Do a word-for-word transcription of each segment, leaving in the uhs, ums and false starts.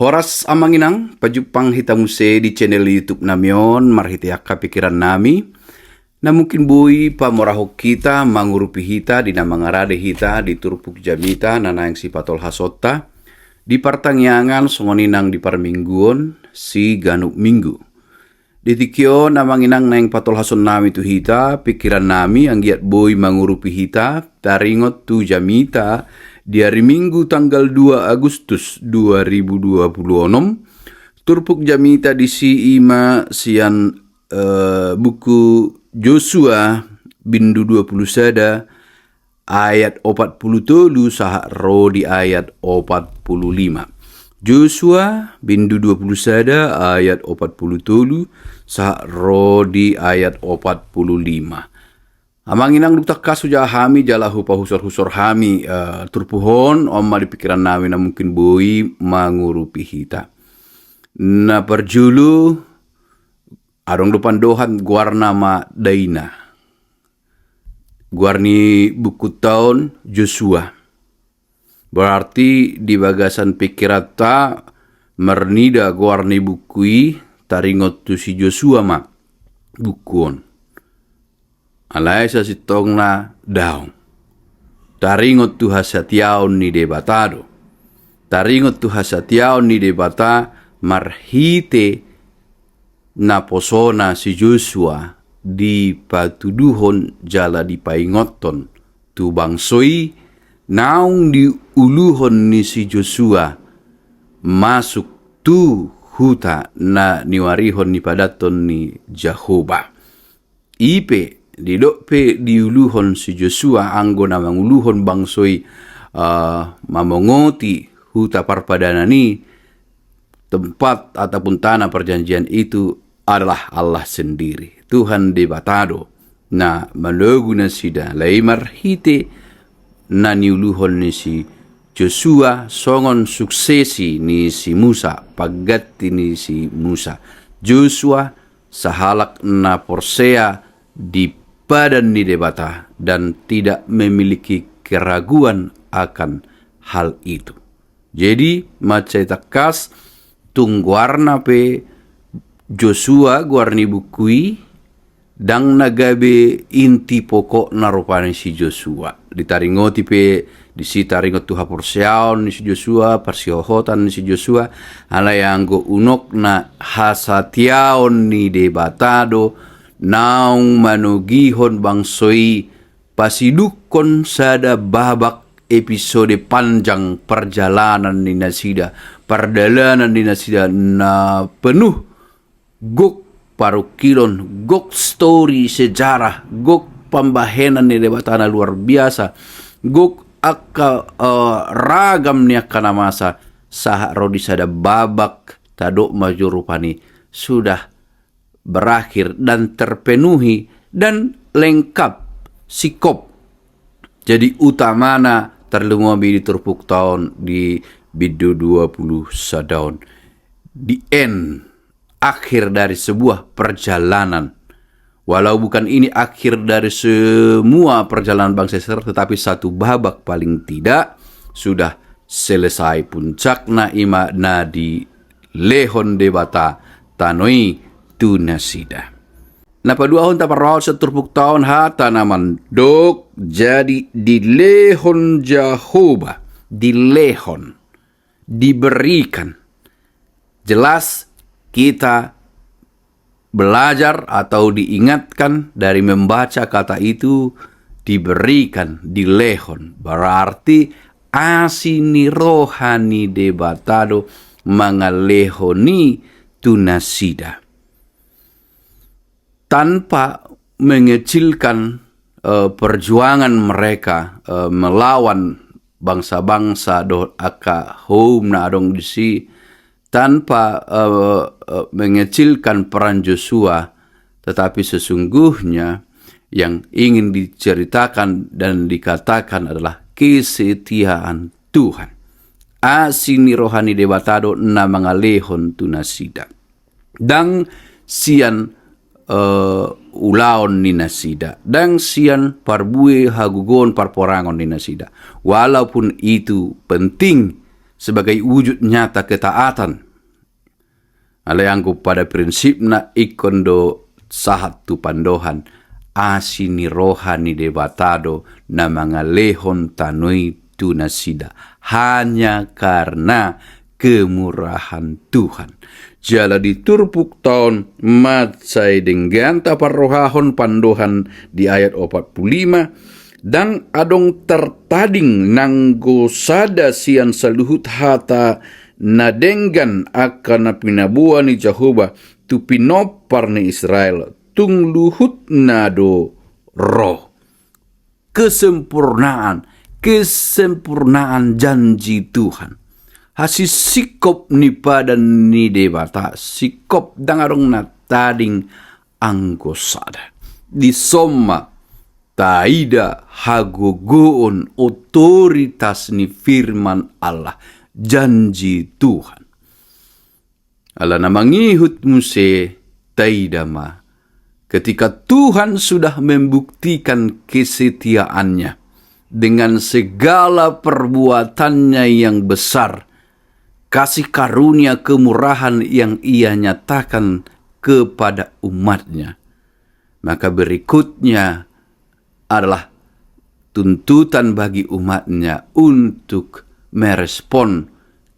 Horas amang inang, pajumpang hita muse di channel YouTube nami on, marhite angka pikiran nami. Na mungkin boi pamorahon hita, mangurupi hita di na mangarade hita di turpuk jamita na naeng sipatolhasonta di partangiangan songon i nang di parmingguon siganup minggu. Di tingki on amang inang naeng patolhason nami tu hita, pikiran nami anggiat boi mangurupi hita, taringot tu jamita di ari Minggu tanggal dua Agustus dua ribu dua puluh onom. Turpuk jamita disi ima sian eh, buku Josua bindu dua puluh sada ayat opat puluh tolu sahat ro di ayat opat puluh lima. Josua bindu dua puluh sada ayat opat puluh tolu sahat ro di ayat opat puluh lima. Amang inang, dung tangkas hujaha hami jala hupahusorhusor hami eh, turpuk on, on ma di pikiran nami na mungkin boi mangurupi hita. Na parjolo, adong do pandohan goarna ma Daina. Goar ni bukunta on Josua. Berarti di bagasan pikiranta marnida goar ni buku i, taringot tu si Josua ma buku on. Alai sasintongna daong. Taringot tu hasatiaon ni Debata do. Taringot tu hasatiaon ni Debata marhite naposona si Josua dipatuduhon jala dipaingothon tu bangso i naung diuluhon ni si Josua masuk tu huta na niuarihon ni padaton ni Jahowa. I pe, didok pe diuluhon si Josua anggo na manguluhon bangso i eh, mamongoti huta parpadanan i, tempat ataupun tanah perjanjian itu adalah Allah sendiri. Tuhan Debata do na manogu nasida, alai marhite na niuluhon ni si Josua songon suksesi ni si Musa, pangganti ni si Musa. Josua sahalak na porsea di padan ni Debata dan tidak memiliki keraguan akan hal itu. Jadi, mansai tangkas, tung goarna pe Josua goar ni buku i, ndang na gabe inti pokokna rupani si Josua. Ditaringoti pe disi taringot tu haporseaon ni si Josua, parsihohotan ni si Josua, alai anggo unokna hasatiaon ni Debata do naung manogihon bangso i pasidukkon sada babak episode panjang perjalanan ni nasida, pardalanan ni nasida na penuh gok parungkilon, gok story sejarah, gok pambahenan ni Debata na luar biasa, gok angka eh, ragam ni angka na masa, sahat ro di sada babak tadok ma jo rupani sudah berakhir dan terpenuhi dan lengkap, sikop. Jadi utamana tarlumobi di turpukta on di bindu dua puluh sada on. The end, akhir dari sebuah perjalanan. Walau bukan ini akhir dari semua perjalanan bangsa Israel, tetapi satu babak paling tidak sudah selesai, puncakna ima na dilehon Debata tano i tu nasida. Na paduahon taparrohahon sian turpukta on hata na mandok, jadi dilehon Jahowa, dilehon, diberikan. Jelas kita belajar atau diingatkan dari membaca kata itu, diberikan, dilehon. Berarti asi ni roha ni Debata do mangalehon i tu nasida. Tanpa mengecilkan eh, perjuangan mereka eh, melawan bangsa-bangsa dohot angka houm na adong disi, tanpa eh, eh, mengecilkan peran Josua, tetapi sesungguhnya yang ingin diceritakan dan dikatakan adalah kesetiaan Tuhan. Asi ni roha ni Debata do na mangalehon tu nasida. Ndang sian eh, ulaon ni nasida, ndang sian parbue, hagogoon, parporangon ni nasida. Walaupun itu penting, sebagai wujud nyata ketaatan. Alai anggo pada prinsipna ingkon do sahat tu pandohan asi ni roha ni Debata do na mangalehon tano i tu nasida hanya karna kemurahan Tuhan. Jala di turpuk taon mansai denggan taparrohahon pandohan di ayat opat pulu lima, ndang adong tartading nanggo sada sian saluhut hata na denggan angka na pinaboa ni Jahowa tu pinompar ni Israel, tung luhutna do ro. Kesempurnaan, kesempurnaan janji Tuhan. Hasisingkop ni padan ni Debata, singkop, ndang adong na tading anggo sada. Dison ma taida hagogoon, otoritas ni firman Allah, janji Tuhan. Alana mangihut muse taida ma, ketika Tuhan sudah membuktikan kesetiaannya dengan segala perbuatannya yang besar, kasih karunia kemurahan yang Ia nyatakan kepada umat-Nya, maka berikutnya adalah tuntutan bagi umat-Nya untuk merespon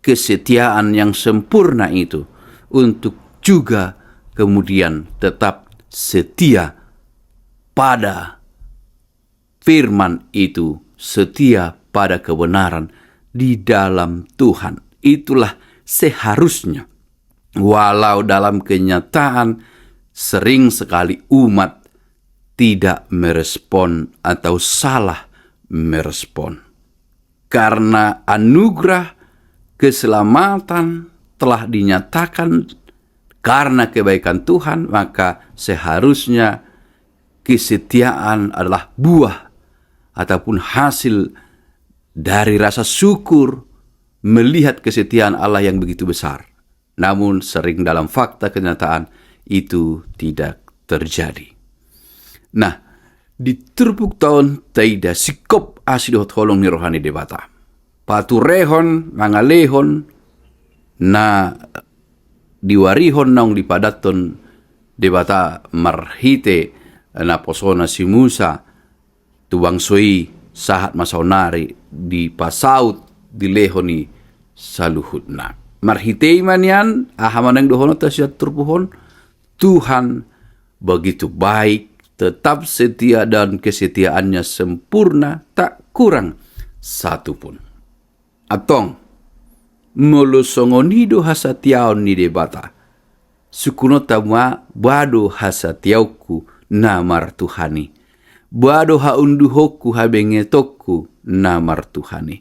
kesetiaan yang sempurna itu, untuk juga kemudian tetap setia pada firman itu, setia pada kebenaran di dalam Tuhan. Itulah seharusnya. Walau dalam kenyataan sering sekali umat tidak merespon atau salah merespon. Karena anugerah keselamatan telah dinyatakan karena kebaikan Tuhan, maka seharusnya kesetiaan adalah buah ataupun hasil dari rasa syukur melihat kesetiaan Allah yang begitu besar. Namun sering dalam fakta kenyataan itu tidak terjadi. Nah, di turpuk taon taida singkop asi dohot holong ni roha ni Debata. Paturehon, mangalehon, na diwarihon naung dipadathon Debata marhite naposona si Musa, tu bangso i sahat ma saonari dipasaut dilehon i saluhutna. Marhite i ma nian, aha ma naeng dohononta sian turpuk on, Tuhan begitu baik, tetap setia dan kesetiaan-Nya sempurna, tak kurang satu pun. Antong, molo songon i do hasatiaon ni Debata, sungkunonta ma, boha do hasatiaonku na martuhan i? Boha do haunduhonku, habengetonku na martuhan i?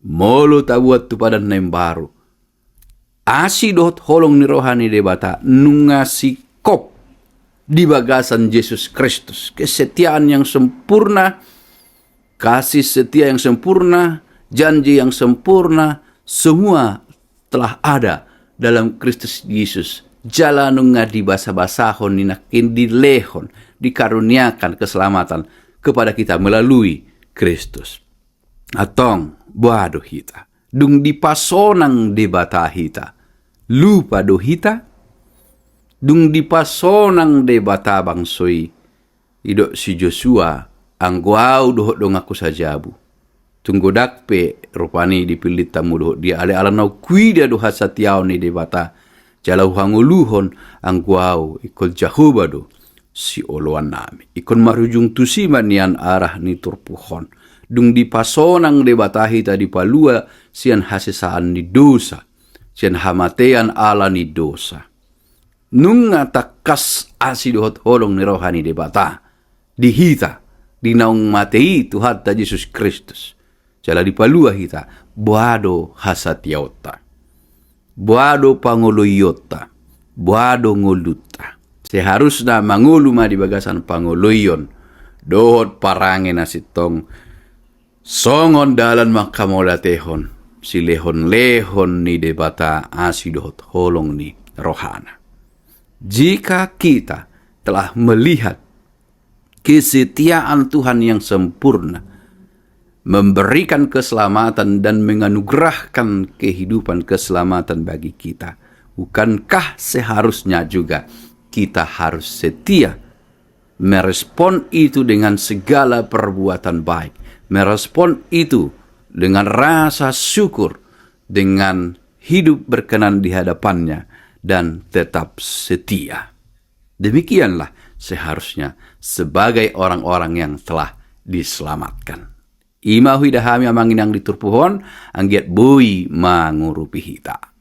Molo tabuat tu padan na imbaru, asi dohot holong ni roha ni Debata nunga singkop di bagasan Jesus Kristus. Kesetiaan yang sempurna, kasih setia yang sempurna, janji yang sempurna, semua telah ada dalam Kristus Jesus. Jala nunga dibasabasahon ni nangkin, dilehon, dikaruniakan keselamatan kepada kita melalui Kristus. Antong, boha do hita? Dung dipasonang Debata hita, lupa do hita? Dung dipasonang Debata bangso i, didok si Josua, anggo ahu dohot donganku sajabu. Tung godang pe rupani dipillit hamu dohot dia, alai ala naung huida do hasatiaon ni Debata, jala huhangoluhon, anggo ahu ingkon Jahowa do sioloannami. Ingkon marujung tusi ma nian arah ni turpuk on. Dung dipasonang Debata hita, dipalua sian hasesaan ni dosa, sian hamatean ala ni dosa. Nunga tangkas asi dohot holong ni roha ni Debata di hita, di naung mate i Tuhanta Jesus Kristus, jala dipalua hita. Boha do hasatiaonta? Boha do pangoloionta? Boha do ngolunta? Seharusna mangolu ma di bagasan pangoloion dohot parange na sintong songon dalan mangkamauliatehon, silehonlehon ni Debata asi dohot holong ni rohana. Jika kita telah melihat kesetiaan Tuhan yang sempurna, memberikan keselamatan dan menganugerahkan kehidupan keselamatan bagi kita, bukankah seharusnya juga kita harus setia merespon itu dengan segala perbuatan baik, merespon itu dengan rasa syukur, dengan hidup berkenan di hadapan-Nya, dan tetap setia. Demikianlah seharusnya sebagai orang-orang yang telah diselamatkan. I ma huida hami, Amang, inang di turpuk on, anggiat boi mangurupi hita.